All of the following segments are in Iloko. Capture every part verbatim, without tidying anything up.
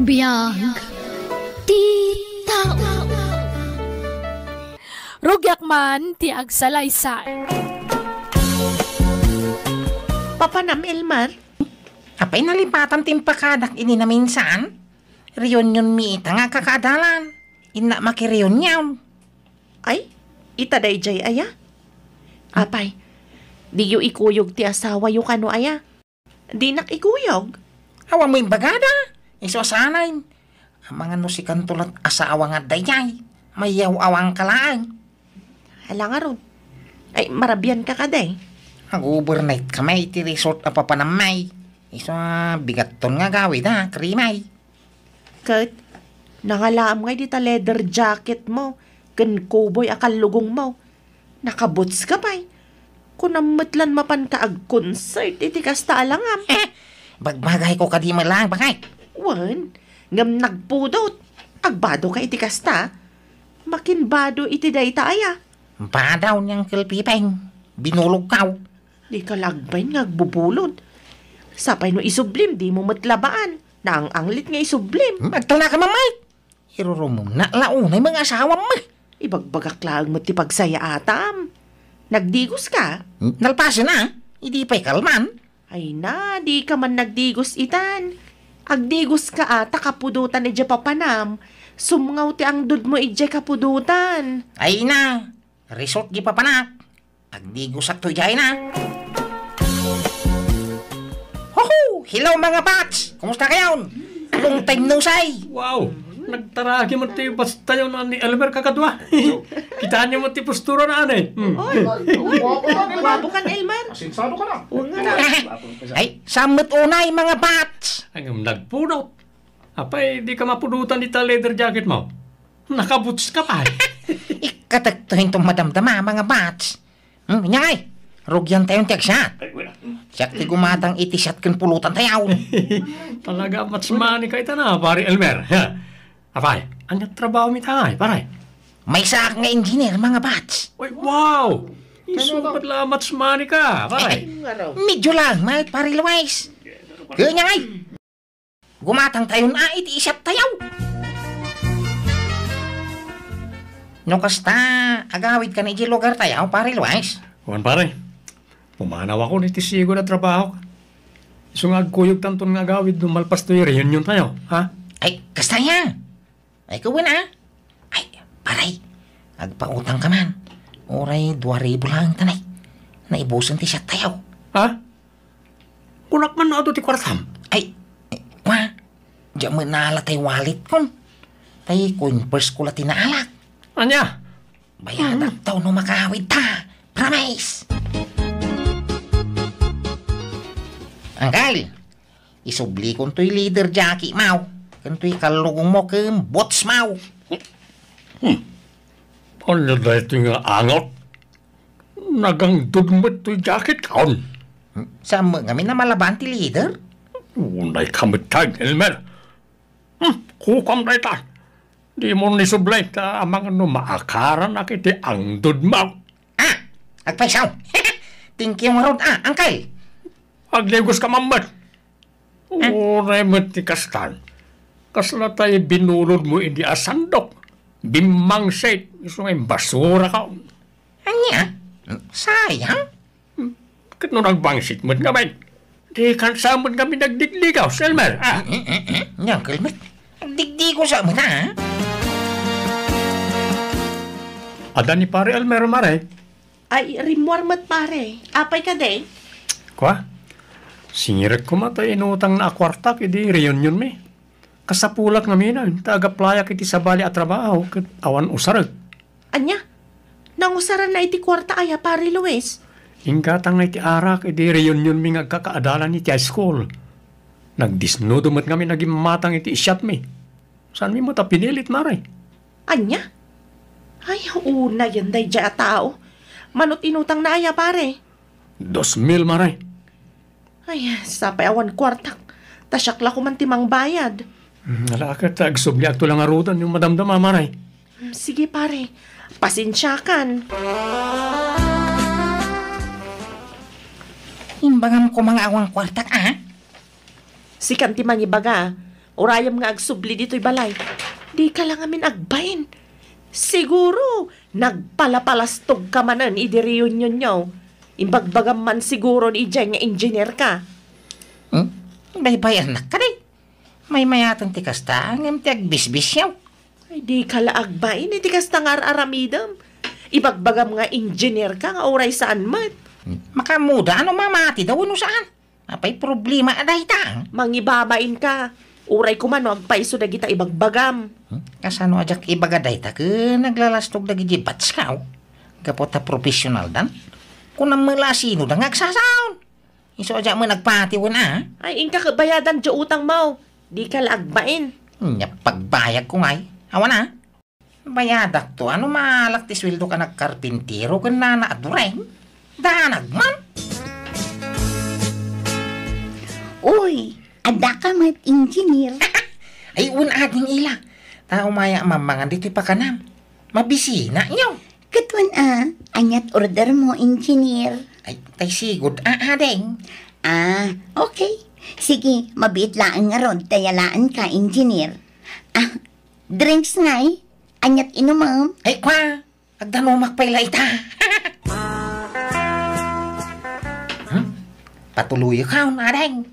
Biag ti tao. Rugiak man ti agsalaysay. Papanam, Elmer? Apay nalipatan ti impakadak idi naminsan? Reunion mi ita nga agkakaadalan. Innak makireunion. Ay, ita daydiay aya? Apay, diyo ikuyog ti asawayo kano aya? Dinak ikuyog. Awan mo imbagada. Isu a sanay. Amangan no sikanto lat asawa nga daydiay. Mayaw-awang ka laeng. Ala ngarud. Ay, marabian ka kadi. Nag-overnight kami iti resort a papanamay. Isu a bigatton nga agawid a, krimay. Ket, nangalaam ngay dita leather jacket mo, ken cowboy a kallugong mo. Nakaboots ka pay. Kunam met lan mapan ka ag-concert iti kasta a langam. Bagbagay ko kadi met laeng, bakay. Wen, ngem nagpudot. Agbado ka iti kasta. Makinbado iti dayta aya. Badaw ni Uncle Pipeng. Binulog kaw. Di ka lagbain nga agbubulod. Sapay no isublim, di mo met labaan. Naang-anglit nga isublim. Agtalna ka, Mama. Irurumumna la unay mga asawam. Ibagbagak laeng met ti pagsayaatam. Nagdigos ka? Nalpasen a. Idi pay kalman. Ay na, di ka man nagdigos itan. Agdigos ka a ta kapudotan idiay papanam. Sumngaw ti angdud mo idiay kapudotan. Ay na, resort di papanak. Agdigosak to idiay na. Hoho! Hello, mga bats! Kumusta kayon? Long time no see! Wow! Nagtaragi man ti batstayo na ni Elmer kakadua. Kitaenyo man ti postura na, ane. Hmm. Oy, oy, guwapo kan, Elmer. Asinsado ka na. Oo nga na. Ay, sammet unay, mga bats! Ay, ngem nagpudot. Apay, di ka mapudotan ita leather jacket mo? Nakaboots ka pay. Ikkatekto inton madamdama, mga bats. Hmm, inyay, rugian tayon ti agsat. Ay, wala. Siak ti gumatang iti siat ken pulutan tayaw. Talaga, matsmani ka ita na, pare Elmer. Ha? Apay, ania trabaho mi tay, pare? Maysaak nga engineer, mga bats. Uy, wow! Isu met la, matsmani ka, pare. Ay, medyo lang, may pare Luis. Kanya ngay. Gumatang tayon a iti isat tayaw. No kasta, agawid ka na iti lugar tayaw, pare Luis? Wen, pare. Pumanaw ako iti sigud a trabaho. Isu nga agkuyog tanton nga agawid no malpas toy reunion tayo, ha? Ay, kasta ya. Ay, kawen a. Ay, pare, agpautang ka man. Uray dua ribu lang tanay. Naibusan ti siat tayo. Ha? Kunak man no adu ti kuartam? Ay, eh, kwa, diak met naala tay wallet kon. Tay Converse ko la ti naalak. Ania? Bayadak taw no makaawid ta. Promise! Angkel, isublikon toy leather jacket maw. Ken toy kallugong mo ken boots maw. Hmm. Ania daytoy nga angot? Nagangdud met toy jacket kon. Saan mo ngamin a malaban ti leather? Unay ka met, Elmer. Hmm, kukuam dayta. Di mo ni subli ta amangan no maakaranak iti angdud mo. Ah, agpayso. Thank you ngarud, ah, angkel. Agdigos ka man met. Ah. Uray met ti kastan. Kasla tay binulod mo idi a sandok. Bimmangsit, isu nga basura ka. Ania? Sayang. Hmm, ket no nagbangsit met ngamin, di kansa met ngamin nagdigdigaw, Elmer, ah. Mm, mm, mm, mm. Nia, Uncle Mac. Nagdigdigaw sa met, ah. Adda ni Pare Elmer, mare. Ay, rimmuar met, pare. Apay kadi? Kua? Singirek koma tay inutangna a kuartak idi reunion mi. Kasapulak ngamin ta agaplayak iti sabali a trabaho ket awan usarek. Ania? Nangusaranna iti kuarta aya, Pare Luis? Inggatangna iti arak idi reunion mi nga agkakaadalan iti high school. Nagdisnudo met ngamin a gimmatang iti isyat mi. Saan mi met a pinilit, mare? Ania? Ay, unayen daydiay a tao. Manut inutangna aya, pare? Dos mil, mare. Ay, sapay awan kuartak. Ta siak la koman ti mangbayad. Hmm, ala ket agsubliakto la ngaruden no madamdama, mare. Hmm, sige, pare. Pasensiakan. Imbagam koma nga awan kuartak, a? Sikan ti mangibaga. Urayem nga agsubli ditoy balay. Dika la ngamin agbain. Siguro, nagpalapalastogka manen idi reunionyo. Imbagbagam man siguro idiay nga engineer ka. Hmm? Baybay-annak kadi. Maymayaten ti kasta, ngem ti agbisbisyo. Ay, dika la agbain iti kasta nga ar-aramidem. Ibagbagam nga engineer ka nga uray saan met. Makaammoda no mamati da wenno saan. Apay problema a dayta? Mangibabain ka. Uray koma no agpayso dagita ibagbagam. Hmm? Kasano a diak ibaga dayta ken naglalastog dagiti batch ka, o? Gapu ta professional dan. Kunam met la a sino da nga agsasaon. Isu a diak met nagpati wen a. Ay, inka ket bayadan diay utangmo. Dika la agbain. Nya pagbayadko ngay. Awan a. Bayadakto a no maalak ti sueldo ka nagkarpintero ken nana a dureng. Danag man. Uy, adda ka met, engineer. Ay, wen ading ila. Ta umaya mammangan ditoy pakanam. Mabisina nyo. Ket wen a, aniat order mo, engineer? Ay, tay sigud a, ading. Ah, okay. Sige, mabiit laeng ngarud ta yalaenka, engineer. Ah, drinks ngay? Aniat inumem? Ay, kwa! Agdanumak pay la ita. Hmm? Patuloyek, ading.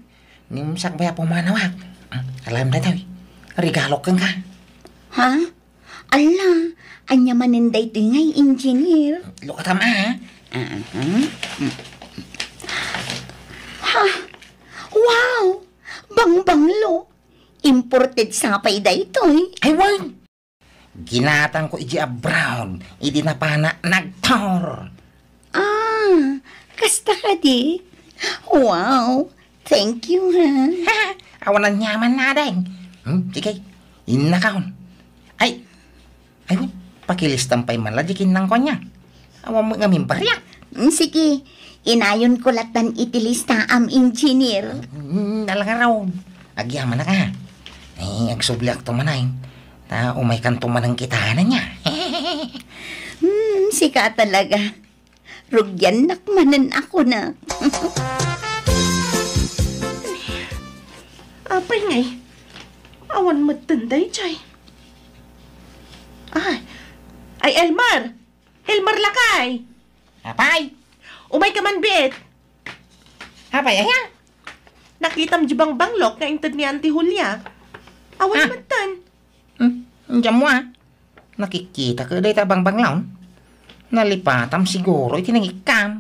Ngem sakbay a pumanawak. Alam daytoy. Regalok kenka. Ha? Ala, ania manen daytoy ngay, engineer? Lukatam a. Ah, ah. Ha? Wow! Bangbanglo! Imported sa pay daytoy? Ay, wen! Ginatangko idi abroad, idi napana nagtour. Ah, kasta kadi? Wow, thank you, ha. Awan aniaman, ading. Hmm, sige, innakon. Ay, ay, pakilistam pay man la di kinnangko ania. Awan met ngamin bariak. Mm, sige, inayonko lattan iti listaam, engineer. Mm, alangaron. Agyamanak a. Eh, agsubliakto manen. Ta umaykanto manen kitaen ania. Hmm, sika talaga. Rugiannak manen a kunak. Apay ngay? Awan metten daydiay. Ay, ay, Elmer! Elmer lakay! Apay? Umayka man biit. Apay, aya? Nakitam di bangbanglok nga inted ni Auntie Julia. Awan metten. Hmm, diam mo a. Nakikita ko dayta bangbanglon. Nalipatam siguro iti nangikkam.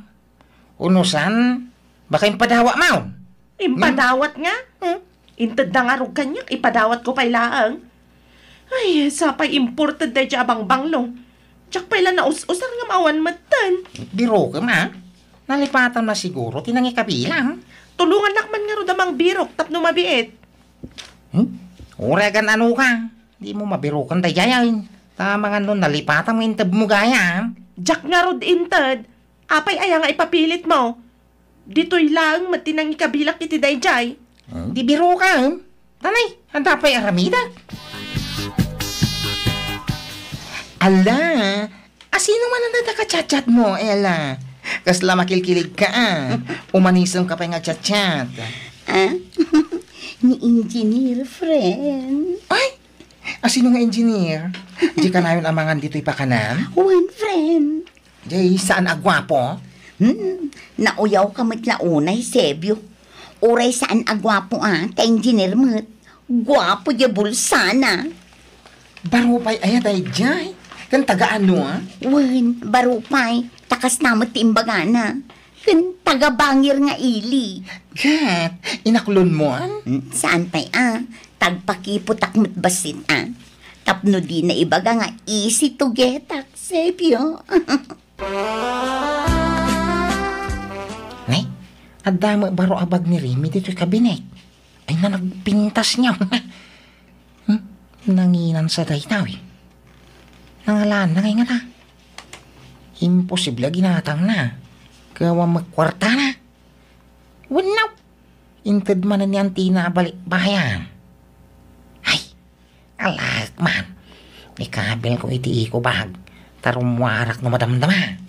Unusan, baka impadawat maon. Impadawat nga? Hmm? Intedda ngarud kaniak, ipadawatko pay laeng. Ay, sapay imported daydiay a bangbanglo. Diak pay la naus-usar ngem awan metten. Birokem a. Nalipatanna siguro ti nangikabilang. Tulongannak man ngarud a mangbirok tapno mabiit. Hmm? Uray agan-ano ka. Dimo mabiroken daydiay. Ta amangan no nalipatam nga intedmo gayam. Diak ngarud inted. Apay aya nga ipapilitmo? Ditoy laeng met ti nangikabilak iti daydiay. Hmm, di birokem. Tanay, adda pay aramidek. Ala, asino man anda ka-chat-chat mo, Ella? Kasla makilkilig ka, a. Umanisem ka pay nga chat-chat. Ah? Ni engineer, friend. Ay, asino nga engineer? Di kanayon amangan ditoy pakanam? Wen, friend. Jay, saan a guapo? Hmm, nauyaw ka met la unay, Sebio. Uray saan a guapo, a, ta engineer met. Guapo di bulsana. Baro pay aya daydiay? Ken taga ano, a? Wen, baro pay. Ta kasta met ti imbagana. Ken taga Bangir nga ili. Ket, inaklon mo, a? Hmm, saan pay, a? Tagpakiputak met bassit, a. Tapno dina ibaga nga easy to get, a, Sebio. Nay, adda met baro a bag ni Remy ditoy kabinet. Ay, na nagpintas niya. Hmm? Nanginan sa dayta, eh. Nangalaan na ngay ngata. Imposible a ginatangna. Gawa magkwartana. Wenno, inted manen ni Antina a balikbayan. Ay, alaek man. Ikabilko iti eco bag. Ta rummuarak no madamdama.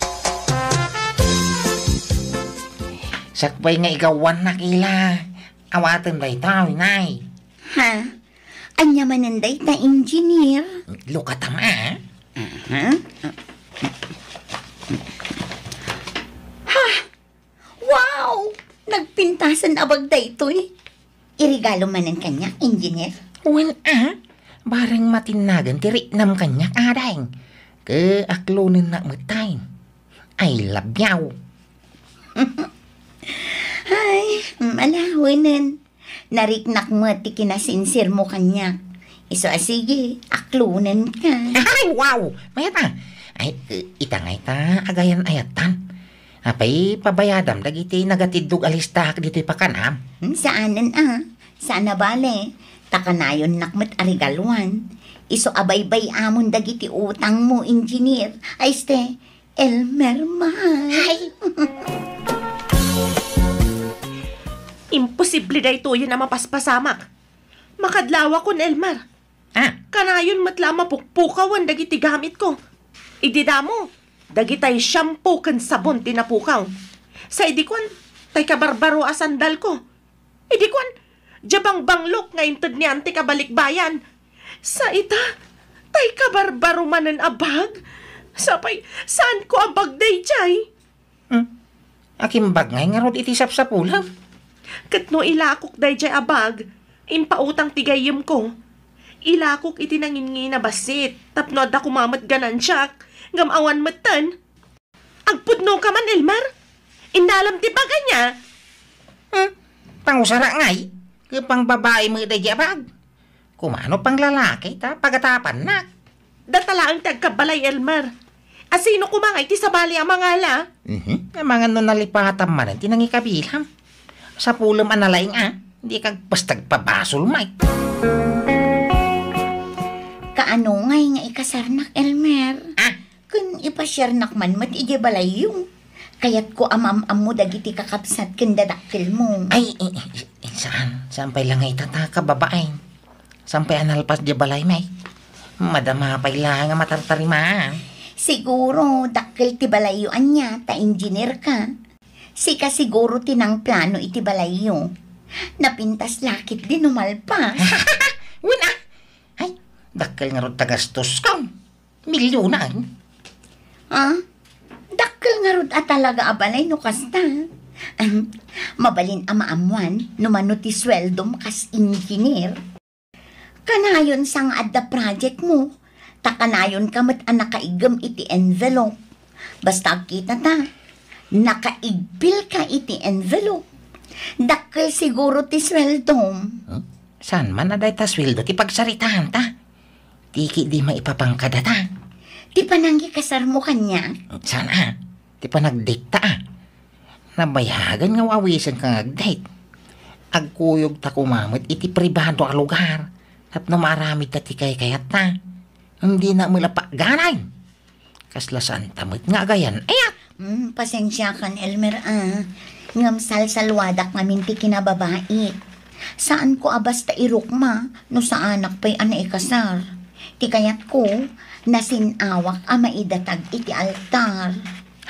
Sakbay nga igawannak ila. Awaten dayta, inay. Ha? Ania manen dayta, engineer? Look at them, ah. Aha. Ha! Wow! Nagpintasen a bag daytoy. Iregalo manen kaniak, engineer? Wen, ah. Bareng matinnagen ti riknam kaniak, ading. Ket aklonennak met tay. I love you. Ay, mm, ala, wenen. Nariknak met ti kinasinsirmo kaniak. Isu a sige, aklonenka. Ay, wow! Mayat a. Ay, eh, ita ngay ta, agayan-ayatan. Apay, pabayadam dagiti nagatiddog a listaak ditoy pakanam? Hmm, saanen a. Saan a bale. Ta kanayonnak met a regaluan. Isu a baybay-amon dagiti utangmo, engineer. Ay, este, Elmer, mahal. Ay. Imposible daytoyen a mapaspasamak. Makadlawakon, Elmer. Ah. Kanayon met la a mapukpukawen dagiti gamitko. Idi damo, dagitay shampoo ken sabon ti napukaw. Sa idi kuan, tay kabarbaro a sandalko. Idi kuan, dia bangbanglok nga inted ni Antik a balikbayan. Sa ita, tay kabarbaro manen a bag. Sapay, saanko a bag daydiay? Hmm. Akin bag ngay ngarud iti sapsapulem? Ket no ilakok daydiay a bag, impautang ti gayyemko. Ilakok iti nanginnginabassit, tapno adda koma met ganansiak, ngem awan metten. Agpudnoka man, Elmer? Innalam ti bag ania? Hmm? Pangusara ngay? Ket pangbabai met daydiay a bag? Kumano panglalaki ta pagatapannak? Data laeng ti agkabbalay, Elmer. A sino koma nga iti sabali a mangala? Mhm. Amangan no nalipatam manen ti nangikabilam. Sapulem a nalaing a, di kag basta agpabasol, Mike. Kaano ngay nga ikasarnak, Elmer? Ah? Ken ipasiarnak man met idiay balayyo. Kayatko a maam-ammo dagiti kakabsat ken dadakkelmo. Ay, eh, eh, eh, saan? Saan pay la nga itata, kababain? Saan pay a nalpas diay balay, Mike? Madama pay la nga matartarimaan. Siguro, dakkel ti balayyo ania, ta engineer ka. Sika siguro ti nangplano iti balayyo. Napintas la ketdi no malpas. Wen a? Ay, dakkel ngarud ta gastosko. Milyonan. Ah? Dakkel ngarud a talaga a balay no kasta. Ahem, mabalin a maammoan no mano ti sueldom kas engineer. Kanayon sa nga adda project mo, ta kanayonka met a nakaiggem iti envelope. Basta agkita ta, nakaigpil ka iti envelope. Dakkel siguro ti sueldom. Hmm? Saan man a dayta sueldo ti pagsaritaan ta? Ti ketdi maipapan kadata? Ti panangikasarmo kaniak? Saan a? Ti panagdate ta a? Nabayagan nga awisen ka nga agdate. Agkuyog ta koma met iti pribado a lugar tapno maaramid ta ti kaykayat ta. Dina met la pagganay. Kasla saan ta met nga agayan-ayat. Hmm, pasensiakan, Elmer, a. Ngem salsaluadak ngamin ti kinababaik. Saanko a basta irukma no saanak pay a naikasar. Ti kayatko, nasin-awak a maidatag iti altar.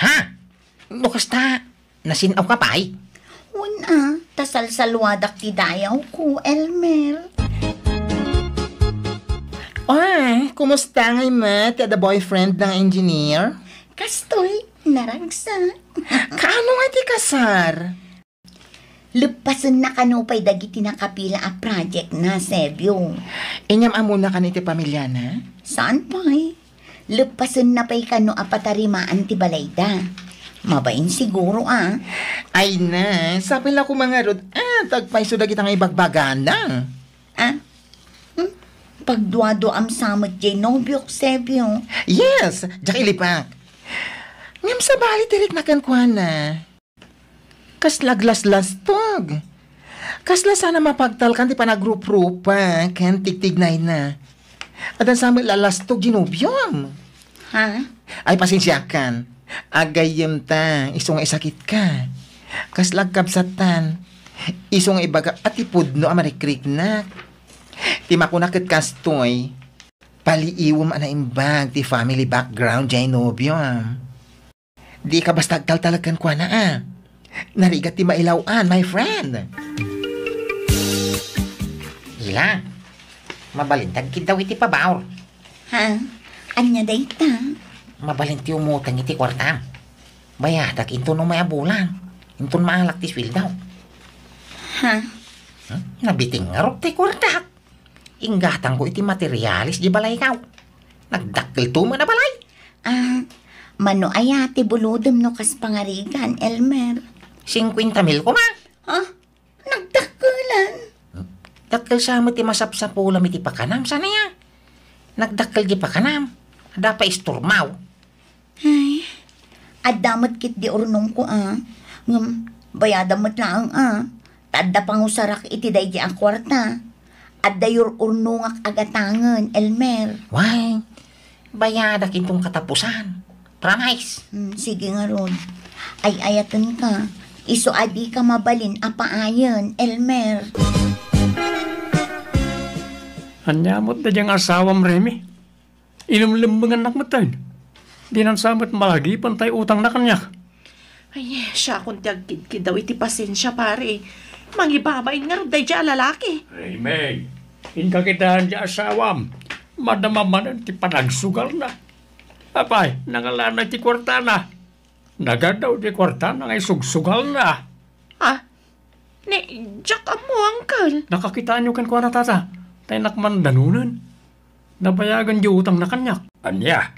Ha? No kasta, nasin-awka pay? Wen a, ta salsaluadak ti dayawko, Elmer. Ay, kumusta ngay met ti adda boyfriend nga engineer? Kastoy, naragsak. Kaano nga ti kasar? Leppasenna kano pay dagiti nakapila a project na, Sebio. Inyam ammona kano iti pamiliana? Saan pay? Leppasenna pay kano a patarimaan ti balayda. Mabain siguro a. Ay na, sapay la koma ngarud, ah, ta agpayso dagita nga ibagbagana. Ah? Hmm? Pagduaduam sa met jay nobiok, Sebio. Yes, diak ilipak. Ngem sabali ti rikna kenkuana. Kasla aglaslastog. Kasla saan a mapagtalkan ti panagruprupa ken tigtignayna. Adda sa met lalastog ti nobiom. Ha? Ay, pasensiakan. Agayyem ta, isu nga isakitka. Kasla agkabsattan. Isu nga ibagak a ti pudno a marikriknak. Ti makuna ket kastoy, paliiwem a naimbag ti family background jay nobiom. Dika basta agtaltalek kenkuana a. Narigat ti mailaw-an, my friend. Ila. Mabalin ti agkiddaw iti pabaor. Ha? Ania dayta? Mabalin ti umutang iti kuartam. Bayadak inton umay a bulan. Inton maalak ti sueldo. Ha? Hmm? Nabiting ngarud ti kuartak. Inggatangko iti materialis di balaykaw. Nagdakkel to man a balay. Ah, mano aya ti bulodem no kas pangarigan, Elmer? Singkuenta mil koma. Ha? Nagdakkelan? Hmm? Dakkel sa met ti masapsapulam iti pakanam, saan aya? Nagdakkel di pakanam. Adda pay istormaw. Ay, adda met ketdi urnongko, a. Ngem, bayadam met laeng, a. Ta adda pangusarak iti daydi a kuarta. Adda yur-urnongak a gatangen, Elmer. Way, bayadak inton katapusan. Promise. Hmm, sige ngarud. Ay-ayatenka. Isu a dika mabalin a paayen, Elmer. Ania met daydiay nga asawam, Remy? Ilemlemmengannak metten. Dinan sa met malagipen tay utangna kaniak. Ay, siakon ti agkidkiddaw iti pasensia, pare. Mangibabain ngarud daydiay a lalaki. Raymond, inka kitaen ti asawam. Madama manen ti panagsugalna. Apay, nangalanay ti kuartana. Nagadaw ti kuartana nga isugsugalna. Ha? Ni, diak ammo, uncle. Nakakitaenyo kenkuana, tata. Tay nakman danonen. Nabayagan di utangna kaniak. Ania?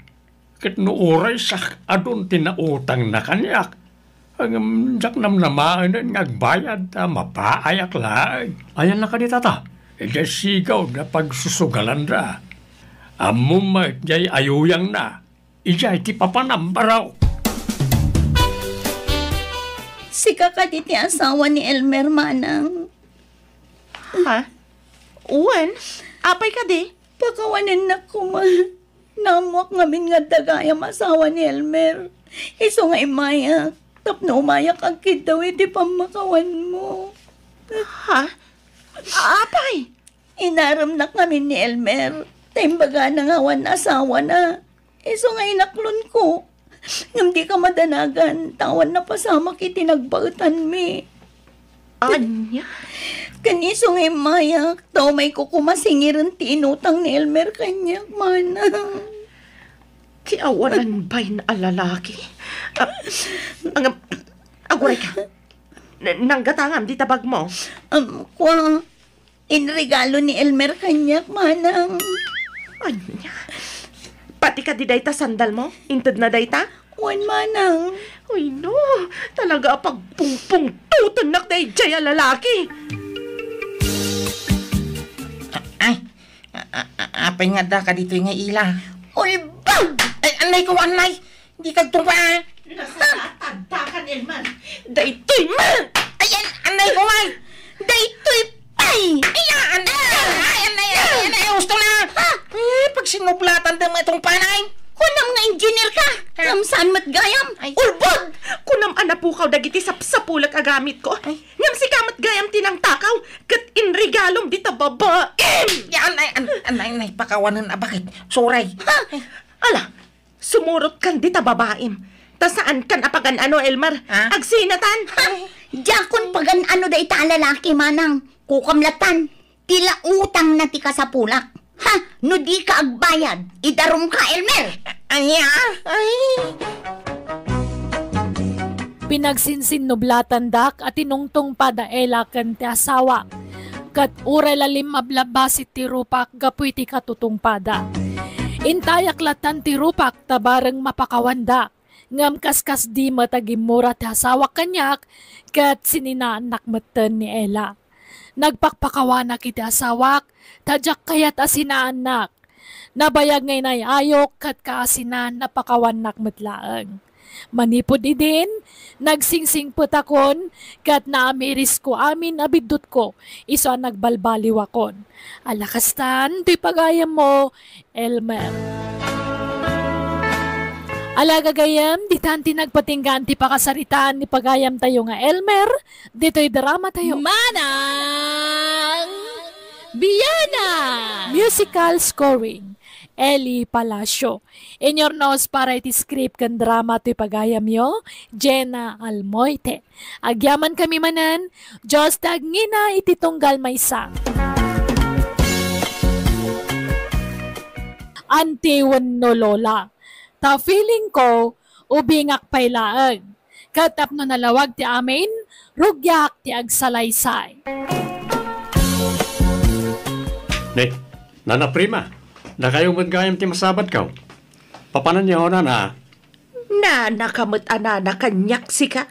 Ket no uray siak adun ti nautangna kaniak, ngem diak namnamaenen nga agbayad ta mapaayak laeng. Ayanna kadi, tata? Idiay sigaw na pagsusugalanda. Ammom met diay ayuyangna. Idiay ti papanam, barok. Sika kadi ti asawa ni Elmer, manang? Ha? Wen, apay kadi? Pakawanennak koma. Naammoak ngamin nga adda gayam asawa ni Elmer. Isu nga immayak tapno umayak agkiddaw iti pammakawanmo. Ha? Apay? Inaremnak ngamin ni Elmer. Ta imbagana nga awan asawana. Isu nga inaklonko. Ngem dika madanagan, ta awan napasamak iti nagbaetanmi. Ania? Ken isu nga immayak, ta umayko koma singiren ti inutang ni Elmer kaniak, manang. Ti awanan bain a lalaki. Ah, ang, agurayka. N-, nanggatangam dita bagmo? Um, kua, inregalo ni Elmer kaniak, manang. Ania? Pati kadi dayta sandalmo? Intedna dayta? Wen, manang. Ay, no. Talaga a pagpungpungtotennak daydiay a lalaki. A-, ay, a-, a-, a-, apay nga adda kaditoy nga ila? Ulbag! Ay, anay ko, anay! Di kagtungpa, ah! Nasalatadtakan, Elmer. Daytoy man! Ayan, anay ko, ay! Daytoy pay! Ayan! Ay, anay, ay, anay, gusto na! Ha? Eh, pagsinublatan da mo itong panay! Kunam nga engineer ka! Ha? Ngem saan met gayam? Ay. Ulbod! Kunam a napukaw dagiti sapsapulek a gamit ko. Ay. Ngem sika met gayam ti nangtakaw, ket inregalom dita babaem! Yan, ay, an-, anay, nay, pakawanen a bakit? Suray. Ha? Ala, sumurot kan dita babaem. Ta saan kan a pagan-ano, Elmer? Ha? Agsinatan! Ha? Diakon pagan-ano dayta a lalaki, manang. Kukam latan. Ti la utangna ti kasapulak. Ha? No dika agbayad, idarumka, Elmer! Ania? Ay! Pinagsinsinnublatandak a tinungtungpada Ella ken ti asawa. Ket uray la limmablabbasi ti rupak gapu iti katutungpada. Intayak latan ti rupak ta bareng mapakawanda. Ngem kaskasdi met a gimmura ti asawak kaniak ket sininaannak metten ni Ella. Nagpakpakawanak iti asawak, ta diak kayat a sinaannak. Nabayag nga inay-ayok ket kaasinan a pakawannak met laeng. Manipud idin, nagsingsingpetakon ket naamirisko amin a biddutko isu a nagbalbaliwakon. Ala kastan, ti pagayammo, Elmer. Ala gagayam, ditan ti nagpatinggaan ti pakasaritaan ni pagayamtayo nga Elmer, ditoy drama tayo. Manang Biana! Musical scoring, Eli Palacio. Inyurnos para iti script ken drama toy pagayamyo, Jenna Almoite. Agyamankami manen, Dios ti agngina iti tunggal maysa. auntie wenno lola. Ta feeling ko, ubingak pay laeng. Ket tapno nalawag ti amin, rugiak ti agsalaysay. Ne, Nana Prima, dakayo met gayam ti masabatko. Papananyo, Nana? Nanaka met a nana kaniak sika.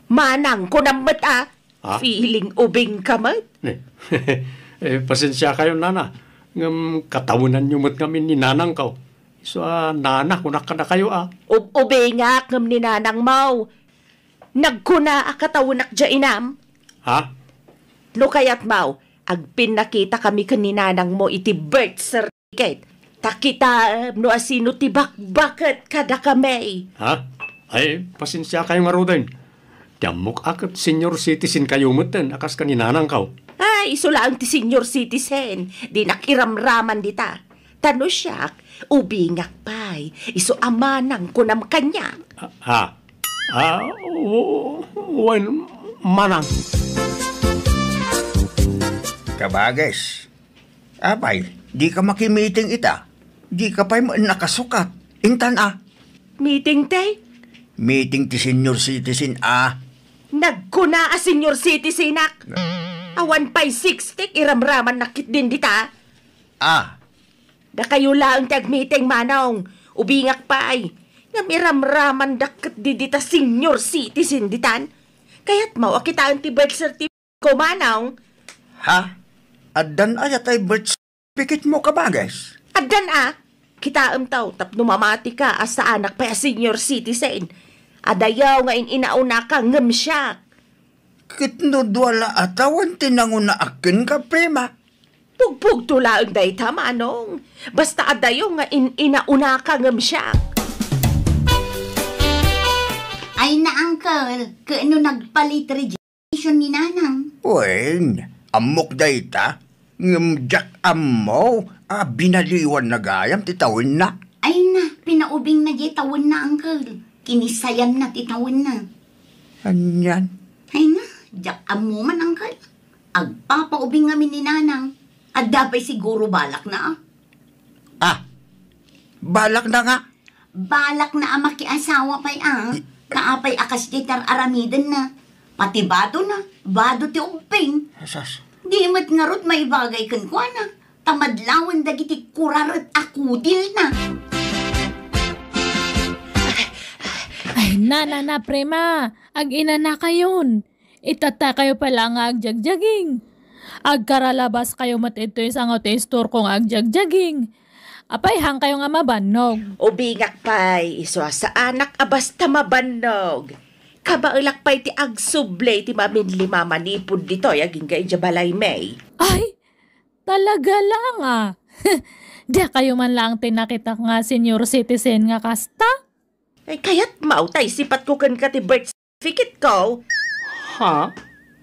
Manang, kunam met a. Ha? Feeling ubing ka met. Eh, eh, pasensiakayo, Nana. Ngem katawenanyo met ngamin ni nanangko. Isu a nana, kunak kadakayo, a. Ub-, ubingak ngem ni nanangmo. Nagkuna a katawenak dia inam. Ha? No kayatmo, agpinnakitakami ken ni nanangmo iti birth certificate. Ta kitaem no asino ti bakbaket kadakami. Ha? Ay, pasensiakayo ngaruden. Ti ammok a ket senior citizen kayo metten a kas ken ni nanangko. Ay, isu laeng ti senior citizen. Dinak iramraman dita. Ta no siak, ubingak pay. Isu a manang kunam kaniak. Ha? Ah, w-, wen, manang. Kabages, apay, dika makimiting ita? Dika pay met nakasukat. Intan a. Meeting ti? Meeting ti senior citizen a. Nagkuna a senior citizenak. Awan pay sixty, iramramannak ketdin dita. A. Dakayo laeng ti agmeeting, manong. Ubingak pay. Ngem iramramandak ketdi dita senior citizen ditan. Kayatmo a kitaen ti birth certificate ko, manong? Ha? Addan aya tay birth certificate mo, kabages? Addan a. Kitaem taw, tapno mamatika a saanak pay a senior citizen. Adayo nga in-inaunaka ngem siak. Ket no dua la a tawen ti nangunaak kenka, Prima? Pugpugto laeng dayta, manong. Basta adayo nga in-inaunaka ngem siak. Ay na, uncle, ket no nagpalit resignation ni nanang? Wen, ammok dayta. Ngem diak ammo a binaliwanna gayam ti tawenna. Ay na, pinaubingna diay tawenna, uncle. Kinisayanna ti tawenna. Anian? Ay na, diak ammo man, uncle. Agpapaubing ngamin ni nanang. Adda pay siguro balakna, a. Ah, balakna nga. Balakna a makiasawa pay, a. I- Kaapay a kasdiay ti ar-aramidenna. Pati badona, bado ti ubbing. Asas. Di met ngarud maibagay kenkuana. Ta madlawen dagiti kuraret a kudilna. Ay, nana, na, Prima, ag-inanakayon. Itattakayo pay la nga agjagjaging. Agkaralabaskayo met ditoy sango ti istorko nga agjagjaging. Apay, haankayo nga mabannog? Ubingak pay, isu a saanak a basta mabannog. Kabaelak pay ti agsubli ti maminli mamanipud ditoy agingga idiay balaymi. Ay, talaga lang, a. Diakayo man laeng ti nakitak nga senior citizen nga kasta? Ay, kayatmo tay sipatko kenka ti birth certificate ko? Ha?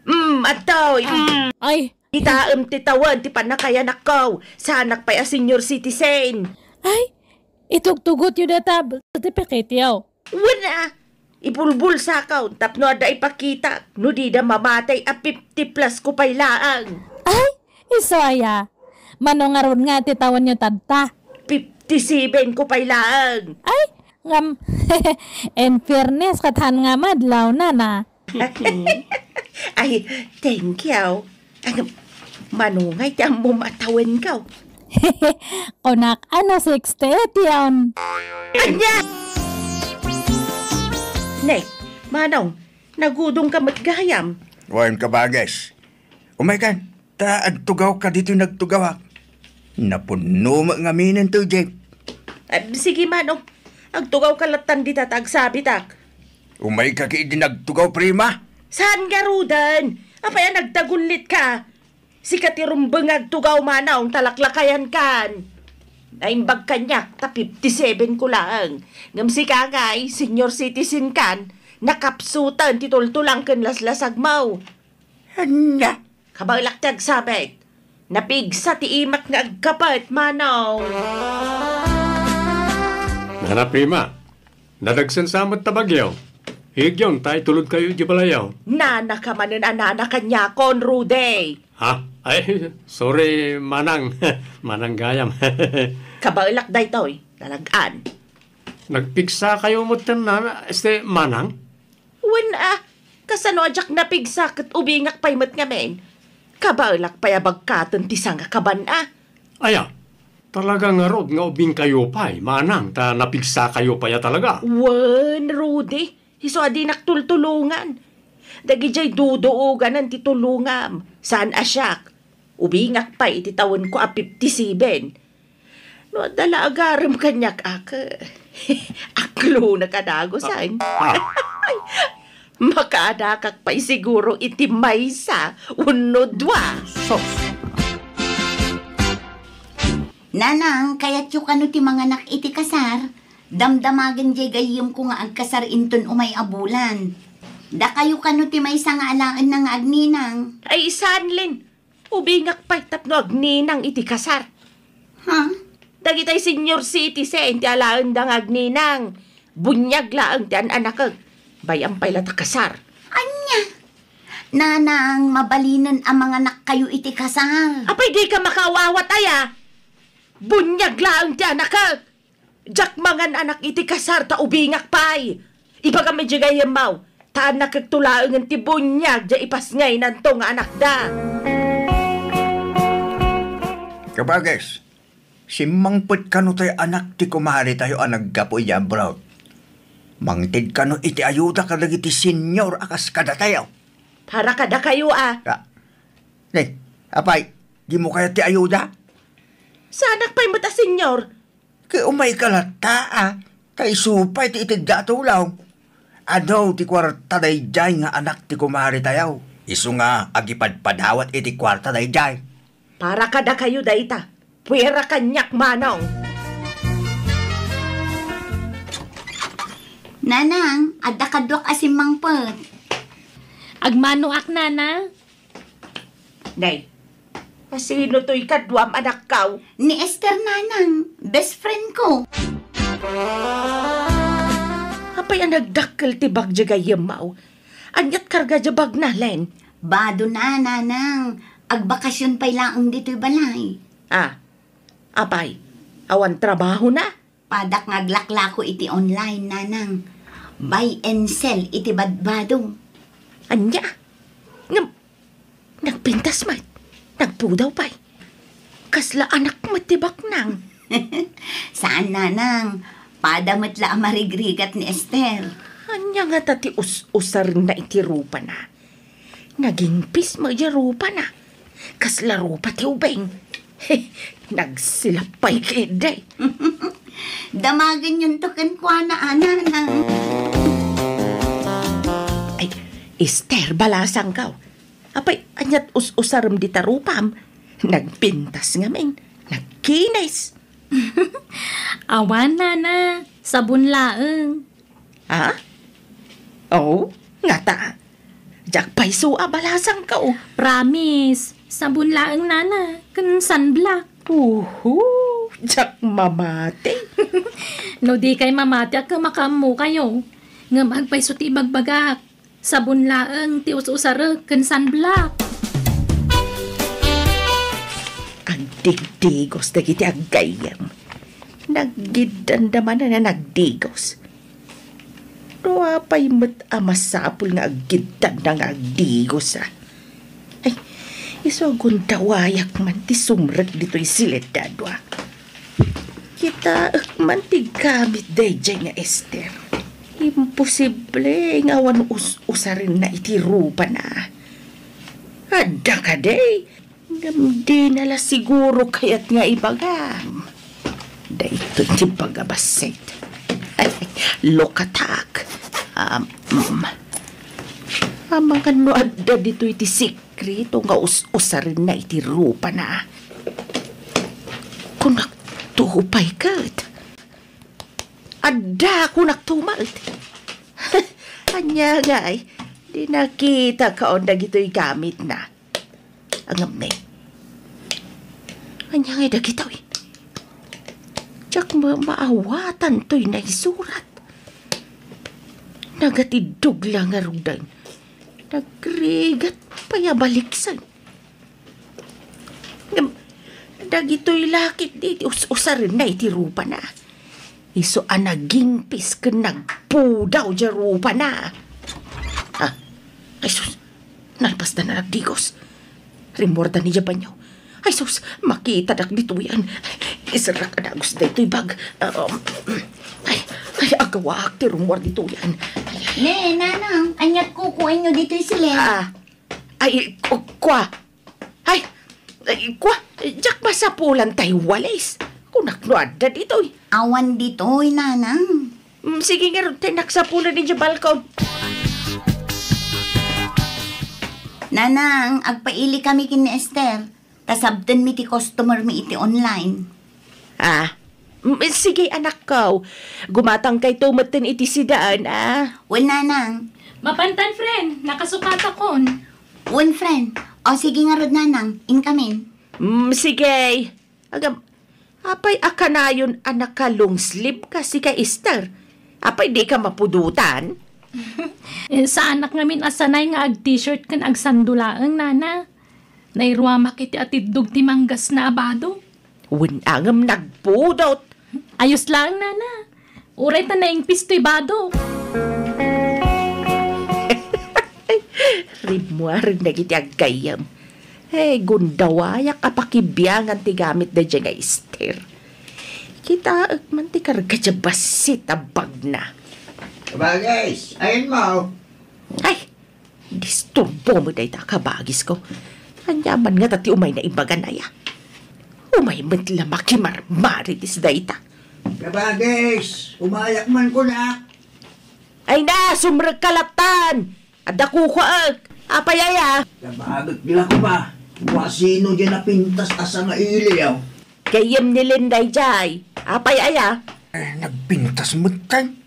Mm, adtoy. Mm. Ay. Kitaem ti tawen ti pannakayanakko. Saanak pay a senior citizen. Ay, itugtugotyo dayta birth certificate-yo. Wen a, ibulbulsako tapno adda ipakitak no dida mamatay a fifty plus ko pay laeng. Ay, isu aya. Mano ngarud nga ti tawenyo tadta? Fifty-seven ko pay laeng. Ay, ngem, in fairness, ket haan nga madlaw, nana. Ay, thank you. Ay, manungay ti ammom a tawenko? Kunak, ano, sixty-eight yon. Ania? Ne, manong, nagudong ka met gayam. Wen, kabages. Umaykan. Ta agtugawka ditoy nagtugawak. Napunno met ngamin ti jeep. Ah, sige, manong. Agtugawka lattan dita ta agsabitak. Umayka ketdi nagtugaw, Prima. Saan ngaruden? Apay a nagtagullitka? Sika ti rumbeng nga agtugaw, manong, ta laklakayankan. Naimbag kaniak ta fifty-seven ko laeng. Ngem sika ngay, senior citizen kan, nakapsuten ti tultulang ken laslasagmo. Ania? Kabaelak ti agsabit. Napigsa ti imak nga agkapet, manong. Nana Prima, nadagsen sa met ta bagyo. Igyon ta itulodkayo idiay balayyo. Nanaka manen a nana kaniakon, Rudy. Ha? Ay, sorry, Manang. Manang gayam. Kabaelak daytoy, talagan. Nagpigsakayo metten, nana, este, Manang? Wen a, kasano a diak napigsa ket ubingak pay met ngamin? Kabaelak pay a bagkaten ti sangakaban a. Aya, talaga ngarud nga ubingkayo pay, Manang, ta napigsakayo pay a talaga. Wen, Rudy, isu a dinak tultulongan. Dagidiay duduoganan ti tulongam, saan a siak. Ubingak pay iti tawenko a fifty-seven. No adda la agarem kaniak, ak, aklonak a dagusen. Ah, ah. Makaadakak pay siguro iti maysa wenno dua. Sus. Nanang, kayatyo kano ti manganak iti kasar? Damdamagen diay gayyemko nga agkasar inton umay a bulan. Dakayo kano ti maysa nga alaenna nga agninang? Ay, saan, Len. Ubingak pay tapno agninang iti kasar. Ha? Dagitay senior citizen ti alaenda nga agninang. Buniag laeng ti an-anakek. Bay-am pay la ta kasar. Ania? Nanang, mabalinen a manganakkayo iti kasar. Apay, dika makaawawat aya? Buniag laeng ti anakek. Diak mangan-anak iti kasar ta ubingak pay. Ibagam idiay gayyemmo, ta annakekto laengen ti buniag diay ipasngaynanto nga anakda. Kabages, simmangpet kano tay anak ti kumaretayo a naggapu idiay abroad. Mangted kano iti ayuda kadagiti senior a kas kadatayo. Para kadakayo a. Ah, ne, apay, dimo kayat ti ayuda? Saanak pay met a senior. Ket umayka latta a, ta isu pay ti itedda a tulong. Adu ti kuarta daydiay nga anak ti kumaretayo. Isu nga agipadpadawat iti kuarta daydiay. Para kadakayo dayta. Puera kaniak, Manong. Nanang, adda kaduak a simmangpet. Agmanoak, Nana. Nay, asino toy kaduam, anakko? Ni Esther, Nanang, best friend ko. Apay a nagdakkel ti bag diay gayyemmo? Aniat karga diay bagna, Len? Bado na, Nanang. Agbakasyon pay laeng ditoy balay. Ah, apay, awan trabahona? Padak nga aglaklako iti online, Nanang. Buy and sell iti badbado. Ania? Ngem, nagpintas met. Nagpudaw pay. Kasla anak met ti baknang. Saan, Nanang. Pada met la a marigrigat ni Esther. Ania ngata ti us-usarenna iti rupana? Nagingpis met diay rupana. Kasla rupa ti ubing. Nagsilap pay ketdi. Damagenyonto kenkuana, Nanang. Ay, Esther, balasangko. Apay, aniat us-usarem dita rupam? Nagpintas ngamin. Nagkinis. Awan, Nana. Sabon laeng. Ha? Oh, ngata. Diak pay isu a balasangko. Promise. Sabon laeng, Nana. Ken sunblock. Uhu, diak mamati. No dikay mamati, a, makaammokayo. Ngem agpayso ti ibagbagak. Sabon laeng ti us-usarek ken sunblock. Agdigdigos dagiti aggayyem. Naggiddanda manen a nagdigos. No apay met a masapul nga aggiddanda nga agdigos, a? Ay, isu a gundawayak man ti sumrek ditoy sileddad, a. Kitaek man ti gamit daydiay nga Esther. Imposible nga awan us-usarenna iti rupana. Adda kadi, ngem dina la siguro kayat nga ibagam. Daytoy ti pagabassit. Look attack. Um, mm. Amangan no adda ditoy ti sik-, Krito nga us-usarenna iti rupana. Kunakto pay ket. Adda kunakto met. Ania ngay, di nakitakaon dagitoy gamitna. Ngem ne. Ania ngay dagitoy? Diak ma-, maawatan toy naisurat. Nagatiddog la ngaruden. Nagrigat pay a baliksen. Dagitoy lakit di ti us-usarenna iti rupana. Isu a nagingpis ken nagpudaw diay rupana. Ah, ay sus, nalpasda na nagdigos. Rimmuarda ni diay banio. Ay sus, makitadak ditoyen. Iserrak a dagus daytoy bag. Um, ay, ay, agawaak ti rummuar ditoyen. Ay, ay. Ne, nanang, aniat kukuenyo ditoy silen? Ah, ay, ku-, kua. Ay, ay, kua, diak masapulan tay walis. Kunak no adda ditoy. Awan ditoy, nanang. Mm, sige ngarud, tay naksapulan idiay balkon. Nanang, agpaili kami ken ni Esther. Ta sabtenmi ti customer mi iti online. Ah, mm, sige, anakko. Gumatangkayto metten iti siudad, ah. Wen, nanang. Mapantan, friend. Nakasukatakon. Wen, friend. O, sige ngarud, nanang. Inkamin. Mm, sige. Agam, apay a kanayon a naka-long sleeve ka, sika, Esther? Apay dika mapudotan? Eh, saanak ngamin a sanay nga ag-t-shirt ken agsando laeng, nana. Nairuamak iti atiddog ti manggasna a bado. Wen a ngem nagpudot. Ayos laeng, nana. Uray ta naingpis toy bado. Rimmuaren dagiti aggayyem. Eh, gundawayak a pakibiangan ti gamit daydiay nga Esther. Kitaek man ti karga diay bassit a bagna. Kabagis, ayanmo. Ay, disturbo met dayta, kabagisko. Ania man ngata ti umayna ibagan aya? Umay met la makimarmarites dayta. Kabagis, umayak man kunak. Ay na, sumrekka lattan! Adda kukuaek. Apay aya? Kabagik la koma. Kua sino diay napintas a sangailiw? Gayyem ni Linda idiay. Apay aya? Eh, nagpintas metten.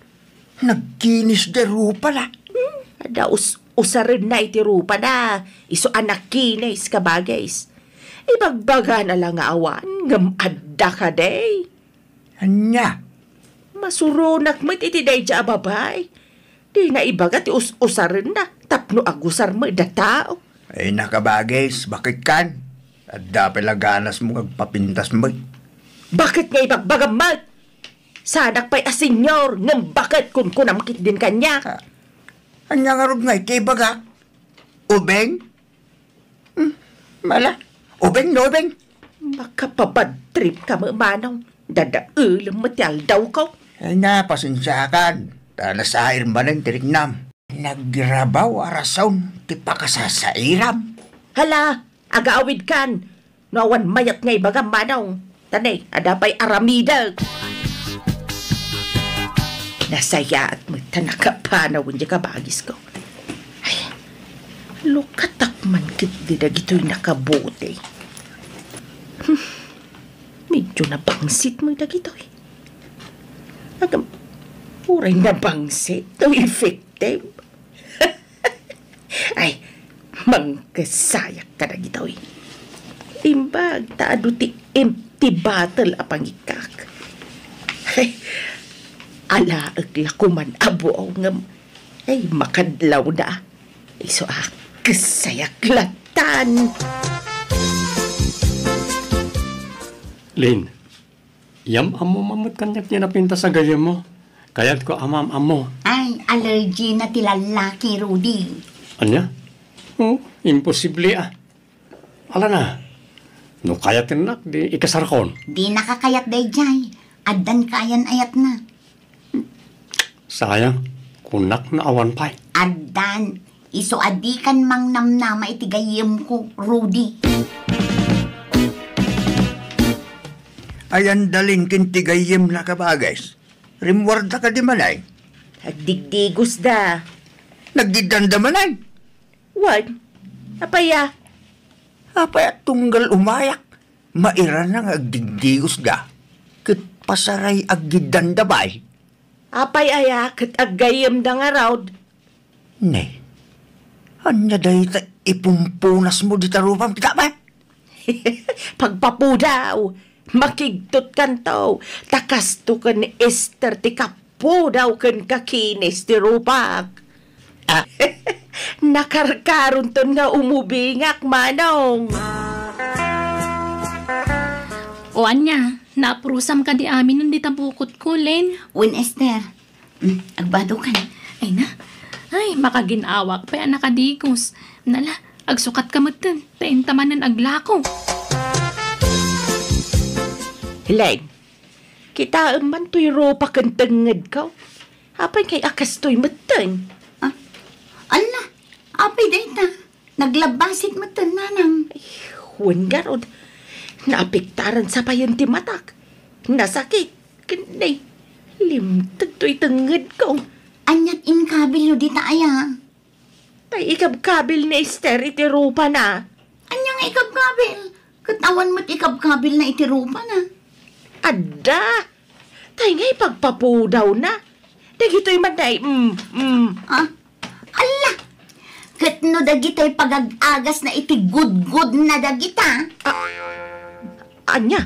Nagkinis diay rupana. Hmm, adda us-, usarenna iti rupana. Isu a nakinis, kabagis. Ibagbagana la nga awan, ngem adda kadi. Ania? Masuronak met iti daydiay a babai. Dina ibaga ti us-usarenna tapno agusar met a tao. Ay, nakabagis, baketkan? Adda pay la ganasmo nga agpapintas met. Baket nga ibagbagam met? Saanak pay a senior, ngem baket kunkunam ketdin kaniak. Ah, ania ngarud nga iti ibagak? Ubing? Hmm, mala. Ubing no ubing. Makapabad trip ka met, manong. Dadaelem met ti aldawko. Ay na, pasensiakan. Ta nasair manen ti riknam. Nagrabaw a rason ti pakasasairam. Hala, agaawidkan. No awan mayat nga ibagam, manong. Ta ne, adda pay aramidek. Nasayaat met ta nakapanawen diay kabagisko. Ay, lukatak man ketdi dagitoy nakabuti. Hmm, medyo nabangsit met dagitoy. Agam, uray nabangsit, to effective. Ay, mangkesayak kadagitoy. Imbag ta adu ti empty bottle a pangikkak. Ay, alaek la koman a buaw ngem, ay, makadlawda. Isu a kesayak lattan. Lin, yam-ammo man met kaniak ti napintas a gayyemmo. Kayatko a maam-ammo. Ay, allergy na ti lallaki, Rudy. Ania? Oh, imposible a. Ala na. No kayatennak, di ikasarkon. Di nakakayat daydiay. Addan kayan ayatna. Sayang, kunak no awan pay. Addan. Isu a dikan mangnamnama iti gayyemko, Rudy. Ayan dalin ken ti gayyemna, kabages. Rimmuarda kadi manen? Agdigdigosda. Naggiddanda manen? Wen. Apay a? Apay a tunggal umayak, mairana nga agdigdigosda ket pasaray aggiddanda pay? Apay aya ket aggayyemda ngarud? Ne, ania dayta ipumpunasmo dita rupam, kita met? Pagpapudaw, makigtotkanto, ta kasto ken ni Esther ti kapudaw ken kakinis ti rupak. Ah, nakarkaronton nga umubingak, manong. O ania, naapurusam kadi amin dita bukotko, Len? Wen, Esther. Mm, agbado ka na. Ay na. Ay, makagin-awak pay a nakadigos. Nala, agsukat ka metten, ta inta manen aglako. Len, kitaem man toy rupa ken tengngedko. Apay ngay a kastoy metten? Ah, ala, apay dayta? Naglabbasit metten, nanang. Ay, wen ngarud. Naapektaran sa payen ti matak. Nasakit. Ken, ay, limted toy tengngedko. Aniat inkabilyo dita aya? Tay ikabkabil ni Esther iti rupana. Ania nga ikabkabil? Ket awan met ikabkabilna iti rupana. Adda! Tay nga ipagpapudawna. Dagitoy man, day, mm, mm. Ah, ala! Ket no dagitoy pagag-agasna iti gudgodna dagita? Ah, ania?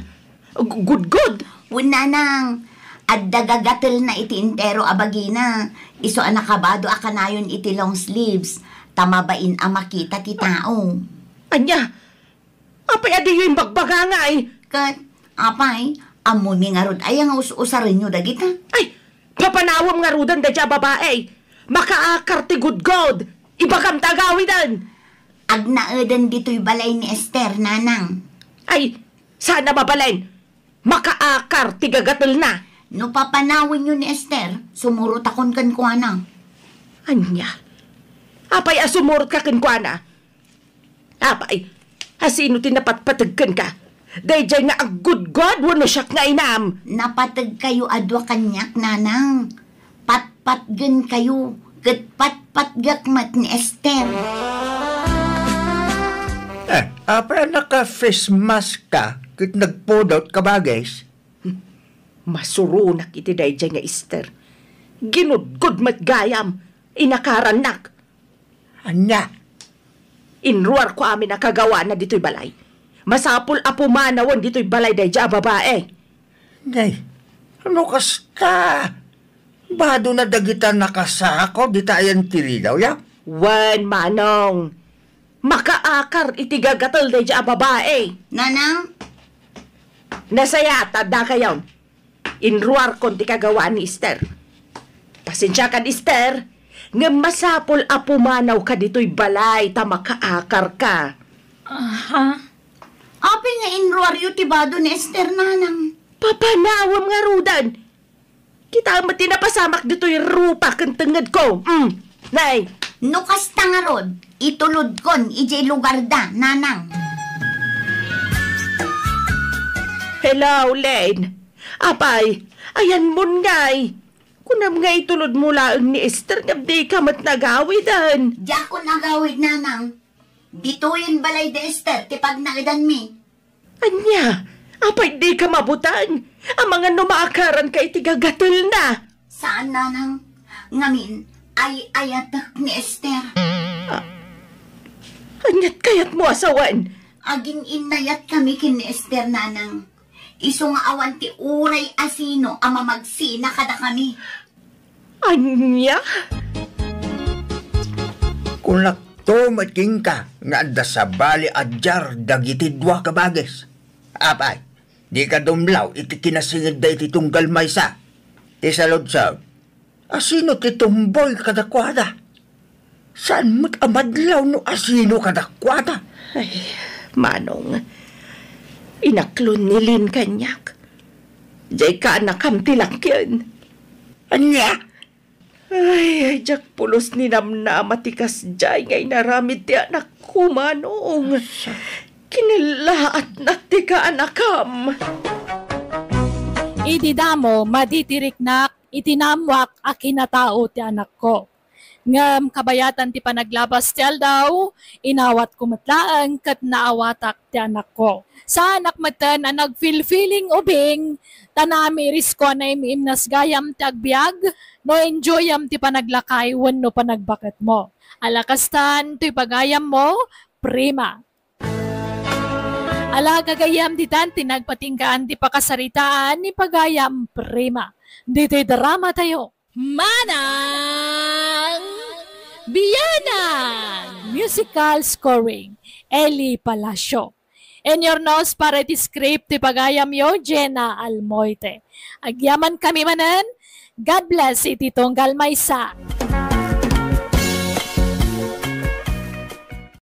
Gu-, gudgod? Wen, nanang, adda gagatelna iti entero a bagina. Isu a nakabado a kanayon iti long sleeves, ta mabain a makita ti tao. Ania? Apay a diyo imbagbaga ngay? Ket, apay, ammomi ngarud aya nga us-usarenyo dagita? Ay, papanawem ngaruden daydiay a babai. Makaakar ti gudgod. Ibagam ta agawiden. Agnaeden ditoy balay ni Esther, nanang. Ay, saan a mabalin. Makaakar ti gagatelna. No papanawenyo ni Esther, sumurotakon kenkuana. Ania? Apay a sumurotka kenkuana? Apay, asino ti napatpateg kenka? Daydiay nga aggudgod wenno siak nga inam? Napategkayo a dua kaniak, nanang. Patpatgenkayo, ket patpatgek met ni Esther. Eh, apay a naka-face mask ka ket nagpudot ka, Bagis? Masuronak iti daydiay nga Esther. Ginudgod met gayam, inakarannak. Ania? Inruarko amin a kagawana ditoy balay. Masapul a pumanawen ditoy balay daydiay a babai. Nay, no kasta, badona dagita nakasako dita ayan ti ridaw, ya? Wen, manong. Makaakar iti gagatel daydiay a babai. Nanang? Nasayaat, addakayon. Inruarkon ti kagawaan ni Esther. Pasensiakan, Esther, ngem masapul a pumanawka ditoy balay ta makaakarka. Aha. Apay nga inruaryo ti bado ni Esther, nanang? Papanawem ngaruden. Kitaem met ti napasamak ditoy rupa ken tengngedko. Mm. Nay. No kasta ngarud, itulodkon idiay lugarda, nanang. Hello, Len. Apay, ayanmon ngay. Kunam nga itulodmo laeng ni Esther ngem dika met nagawiden. Diakon agawid, nanang. Ditoyen balay da Esther ti pagnaedanmi. Ania? Apay dika mabuteng? Amangan no maakaranka iti gagatelna. Saan, nanang. Ngamin, ay-ayatek ni Esther. Ah, aniat kayatmo a sawen? Agin-innayatkami ken ni Esther, nanang. Isu nga awan ti uray a sino a mamagsina kadakami. Ania? Kunakto met kenka nga adda sabali a diar dagiti dua ka bagis. Apay, dika dumlaw iti kinasingedda iti tunggal maysa. Ti saludsod, asino ti tumboy kadakuada? Saan met a madlaw no asino kadakuada? Ay, manong, inaklon ni Lin kaniak. Diay kaanakam ti lakien. Ania? Ay, ay, diak pulos ninamnama ti kasdiay nga inaramid ti anakko, manong. Kinallaatnak ti kaanakam. Idi damo, madi ti riknak iti naammoak a kinatao ti anakko. Ngem kabayatan ti panaglabas ti aldaw, inawatko met laeng ket naawatak ti anakko. Saanak metten a nagfilfiling ubing, ta naamiirisko a naim-imnas gayam ti agbiag, no enjoyam ti panaglakay wenno panagbaketmo. Ala kastan, toy pagayammo, prima. Ala gagayyem, ditan ti nagpatinggaan ti pakasaritaan ni pagayam, prima. Ditoy dramatayo, Manang Bianang! Musical scoring, Eli Palacio. Inurnos para iti script ti pagayamyo, Jenna Almoite. Agyamankami manen, God bless iti tunggal maysa.